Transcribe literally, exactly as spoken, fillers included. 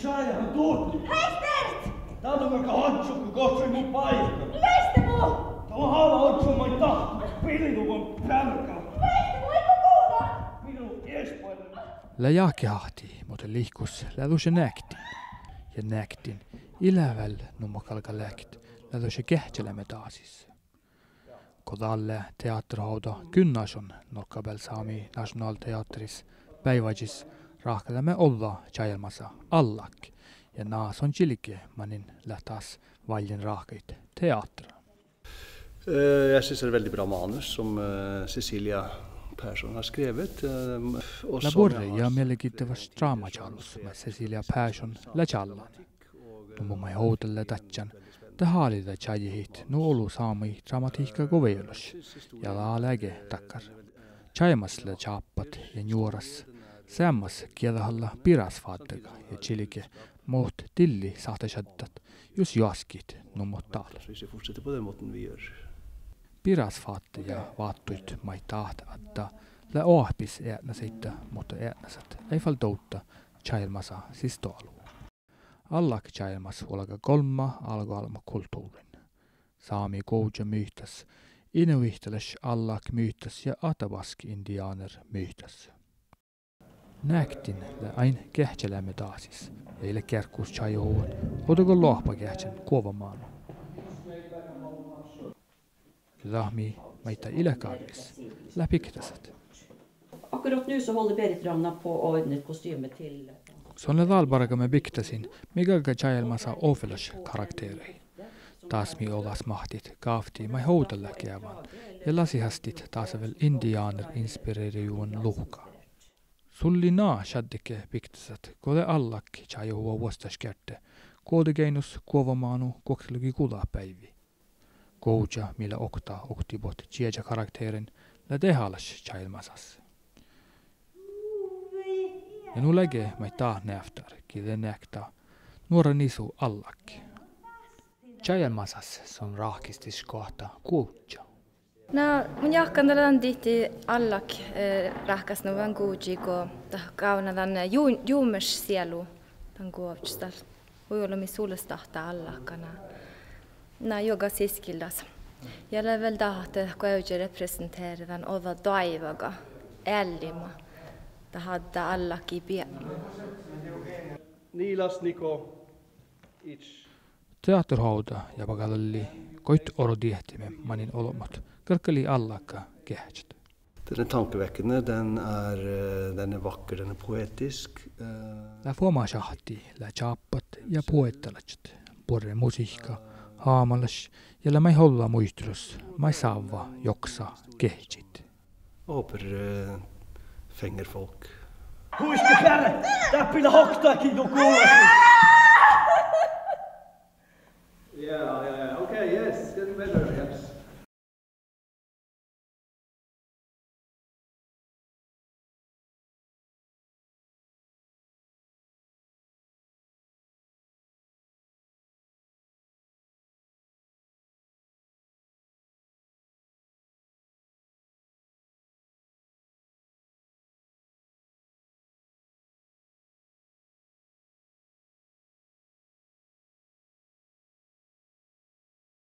Čájeha dutnji. Heitert! Dál lea gorgga ožžo go gohčoduvvo mu báikka. Leiste mu! Dál hála ožžo maid dáhta. Biilu go bealga. Leiste mu, ii go guđa! Biilu iešpalle. Lea jáhkehahtti, muhto lihkus lea dušše neaktin. Ja neaktin ii leat vel numot galgá leat, lea dušše geahččaleame dasis. Go dál lea teaterhoavda Gunnarson norggabealde Sámi nationalteatris beaivvážis, ráhkadeame ođđa čájelmasa Allak. Ja na son čilge manin leat dás válljen ráhkadan teahtera. Eh, jeg synes det er et veldig bra manus som, eh, Cecilia Persson har skrevet, eh, og lea som buorre ja mielenkiittova drámmačálus maid Cecilia Persson lea čállán. Numot maid ovdal lea dadján, de háliida čájehit nu olu sámi drámatihkka go vieluš, ja dat leage dakkár. Čájelmas lea čáppat ja njuoras seammás gieđahalla birasfáddega ja čilge mo dilli sáhtášaddat jus joaskit numot dál. Hvis vi fortsetter på den måten vi gjør. Birasfátta ja váttuid maid dát addá lea oahpis eatnasaidda, muhto eatnasat eai fal dovdda čájelmasa sisdoalu. Allak čájelmas vuolgá golmma álgoálbmotkultuvrrain: sámi guovža mihtas, inuittalaš allak mihtas ja atabasket indiáner mihtas. Neaktin lea ain geahččaleame dasis, ii leat gearggus čájehuvvon ovdal go loahpageahččan guovvamánu. Ja dat mii maiddái ii leat gárvvis, leat biktasat. Akkurat nå så holder Berit Ravna på å ordne et kostyme til Son lea dál bargame biktasiin mii galgá čájelmasa ovdalaš karakteraid. Dás mii ođas máhttit gávtti maid ovdal leat geaván ja lasihastit dasa vel indiáner-inspirerejuvvon luhká. Sul lei na šaddege biktasat go de Allak čájehuvvá vuosttaš geardde, guovdageainnus guovvamánu guoktelogiguđa beaivvi. Guovža mii lea okta oktiibuot čieža karakterain lea dehálaš čájelmasas. Ja nu leage maid dát neavttár gii de neaktá nuora nisu Allak. Čájelmasas son ráhkistit gohta guovžža. Na, mun jáhkán dat lea dan dihte Allak, eh, ráhkasnuvvan guđiid go dat gávdná dan, eh, ju-, juvmmaš sielu dan guovžžas dal. Hui ollu mii sulastáhttá Allakana. Na, juoga siskildas. Ja lea vel dat ahte guovžža representeará dan ođđa doaivvaga eallima. Dat addá Allakii biebmu. Niilas Niko Ič. Teaterhoavda ja bagallallii goit oro diehtime manin olbmot galggalii Allaka geahččat. Den er tankevekkende, den er, eh, den er vakker, den er poetisk, eh. Lea fuomášahtti, lea čáppat ja poetalaččat, buorre musihkka, hámalaš ja lea maid ođđa muitalus maid sávva joksa geahččaid. Håper, eh, fenger folk. Huiske peare, dáppe lea oktage go gulašit.